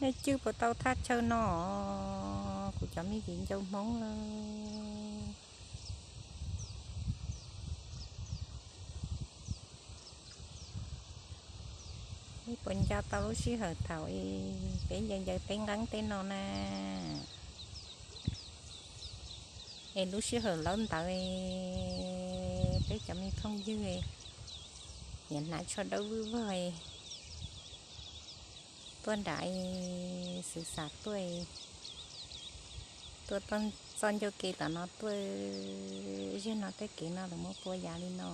Nej cwj puas tau thaj chaw no, kuv cov me viv ncaus Hmoob? Nej puas nco tau lub sij hawm thaum peb ncaws ncaws teb nqeeb tej no na, es lub sij hawm laub ntawd peb cov me phooj ywg niam hnav tsho dawb vwj vog tuaj nram Xwm Xam tuaj, tuaj txoj ncauj ke tom no tuaj, zaj no tej kev no lawv muab pua yav li no.